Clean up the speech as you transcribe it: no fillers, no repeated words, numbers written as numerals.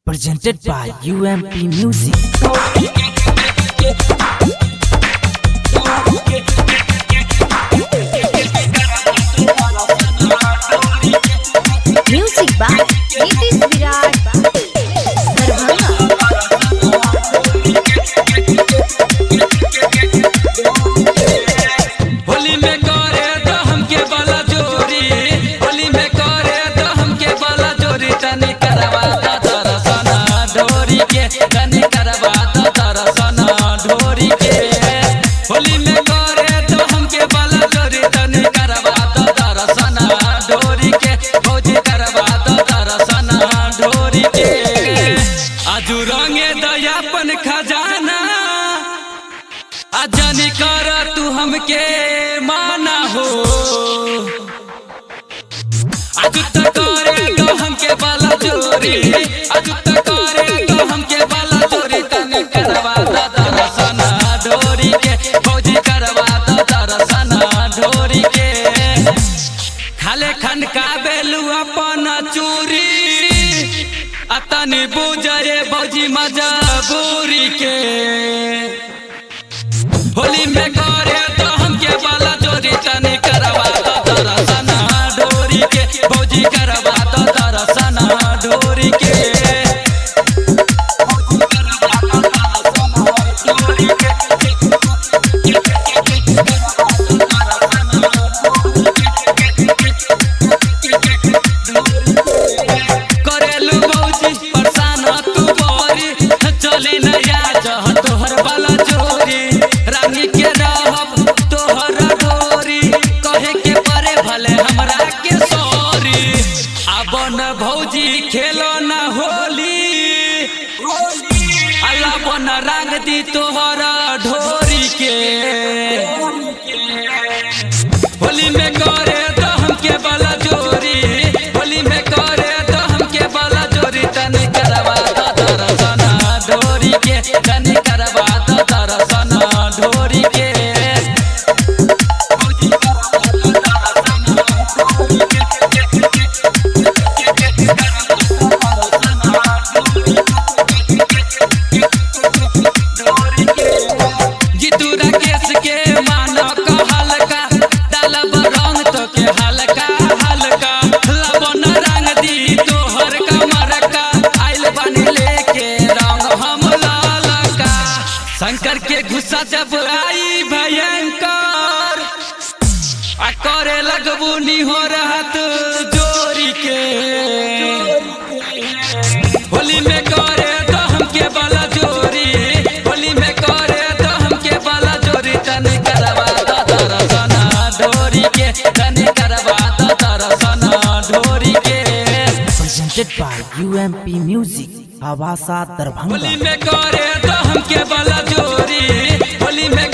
Presented by UMP Music. Music by Nitish Virat Darbhanga. Holi में करे तो हमके बाला जोरी, होली में करे तो हमके बाला जोरी। तनी करवा दा दरसना ढोरी के, तनी करवा दा दरसना ढोरी के। होली में करे तो हमके बाला जोरी, तनी करवा दा दरसना ढोरी के। भौजी करवा दा दरसना ढोरी के। आजू रंगे दयापन खजाना, अजनी कर तू हमके माना हो। आज तक करे तो हमके बाला जोरी, आज तक करे तो हमके बाला जोरी। तनी करवा दा दरसना ढोरी के, फौजी करवा दा दरसना ढोरी के। खाले खन का बेलू अपन चूरी, अतनी बुझरे भौजी मजा बुरी के। होली में करे तो हमके बाला जोरी, तनी करवा दो दरसना ढोरी के। भौजी करवा दो दरसना ढोरी के। भौजी करवा दो दरसना ढोरी के। करेलू भौजी परेशान तू बोरी, चली नया जह तोहर बाला जोरी। रानी के रहब तोहर डोरी, कहे के परे भले हमरा के सॉरी। अब न भौजी खेलो न होली, अल्लाह बन रंग दी तोहर ढोरी के। होली में करे तो हमके बाला जोरी, होली में करे तो हमके बाला जोरी। तनी करवा दो दरसना ढोरी के, तनी करवा दो दरसना ढोरी के। भौजी करवा दो दरसना ढोरी के। जीतू राकेश के मानो का हल्का, डालब रंग तो के हल्का हल्का। लबन रंग दी तोहर कमरका, आइल बन लेके रंग हम लालका। शंकर के गुस्सा जब आई भयंकर, आ करे लगबू नी हो रहत जोरी के। होली में करे तो हमके बाला जोरी, होली में करे तो हमके बाला जोरी। तनी करवा दो दरसना ढोरी के, तनी करवा दो दरसना ढोरी के। Presented by UMP Music. Hawasa Darbhanga. Holi में करे तो हमके बाला जोरी, होली में